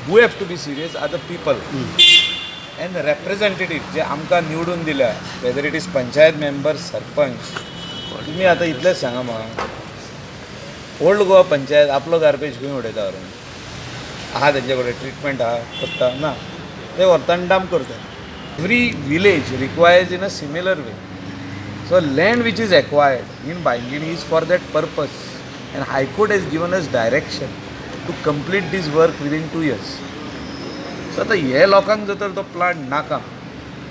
Who have to be serious are the people and representative जे आमकां निवडून दिल्या, whether it is panchayat member, sarpanch. तुमी आतां इतलेंच सांगा म्हाका, ओल्ड गोवा पंचायत आपलो गार्बेज खंय उडयता व्हरून? आहा तेंचे कडेन ट्रिटमेंट आहा करता ना, ते व्हरता आनी डंप करता. Every village requires in a similar way. So land which is acquired in Bainguinim is for that purpose, and High Court has given us direction to complete this work within 2 years. So आतां हे लोकांक जर तर तो plant नाका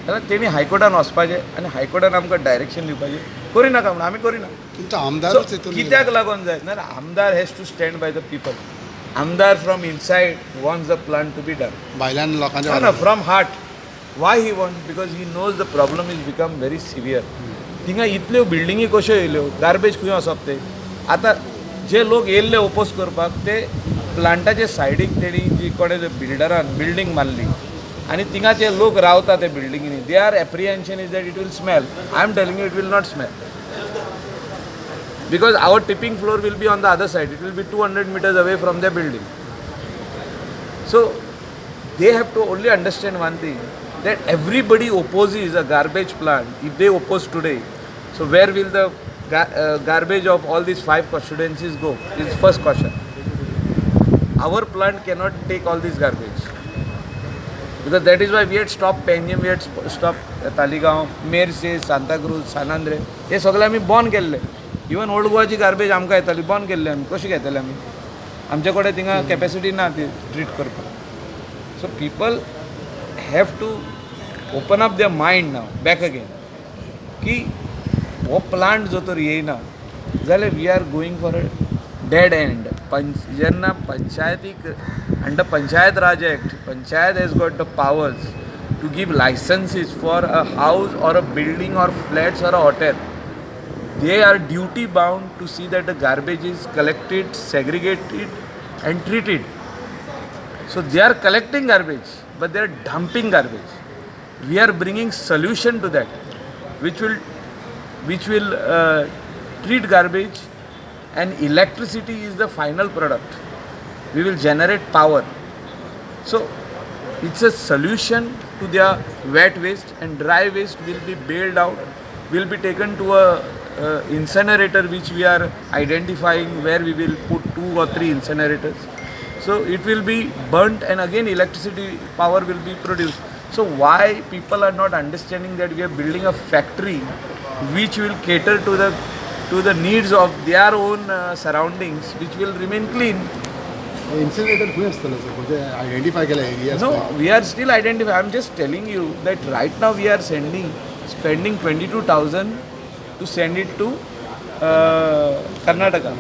जाल्यार तेणी हायकोर्टान वचपाचें आनी हायकोर्टान आमकां डायरेक्शन दिवपाचें, करिनाका म्हणून आमी करिना. तुमचो आमदारूच हितून कित्याक लागून जाय ना? आमदार has to stand by the people. आमदार from inside wants the plant to be done. भायल्यान लोकांच्या ना, from heart. Why he want? Because he knows the problem is become very severe. थिंगा इतल्यो बिल्डिंगी कश्यो येयल्यो, गार्बेज खंय वचप ते? आतां जे लोक येयल्ले ओपोज करपाक, ते प्लांटाचे सायडीक तेणी जी कोणें बिल्डरान बिल्डींग बांदली आनी थिंगा जे लोक रावता ते बिल्डिंगीनी, their apprehension is that it will smell. I am telling you, it will not smell, because our tipping floor will be on the other side. It will be 200 meters away from the building. So they have to only understand one thing, that everybody opposes a garbage plant. If they oppose today, so where will the garbage of all these 5 constituencies go? Is first question. Our plant cannot take all this garbage, because that is why we had stopped Panjim, we had stopped Taligaon, Merces, Santacruz, San Andre. हे सगळे आमी बंद केल्ले. Even old गोवाची garbage आमकां येताली, बंद केल्ले आमी. कशी घेतले आमी? आमचे कडेन थिंगा कॅपेसिटी ना ती ट्रीट करपाक. So people have to open up their mind now back again की हो प्लांट जो तर येयना जाल्यार we are going for a dead end. जेन्ना पंचायतीक under Panchayat Raj Act, panchayat has got the powers to give licenses for a house or a building or flats or a hotel. They are duty bound to see that the garbage is collected, segregated and treated. So they are collecting garbage, but they are dumping garbage. We are bringing solution to that, which will treat garbage, and electricity is the final product. We will generate power. So it's a solution to their wet waste, and dry waste will be bailed out, will be taken to a incinerator, which we are identifying where we will put 2 or 3 incinerators. So it will be burnt and again electricity power will be produced. So why people are not understanding that we are building a factory which will cater to the needs of their own surroundings, which will remain clean. Incinerator खंय आसतलो sir? Identify केला area? No, we are still identifying. I am just telling you that right now we are spending 22,000 to send it to Karnataka.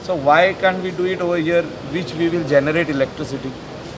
So why can't we do it over here, which we will generate electricity?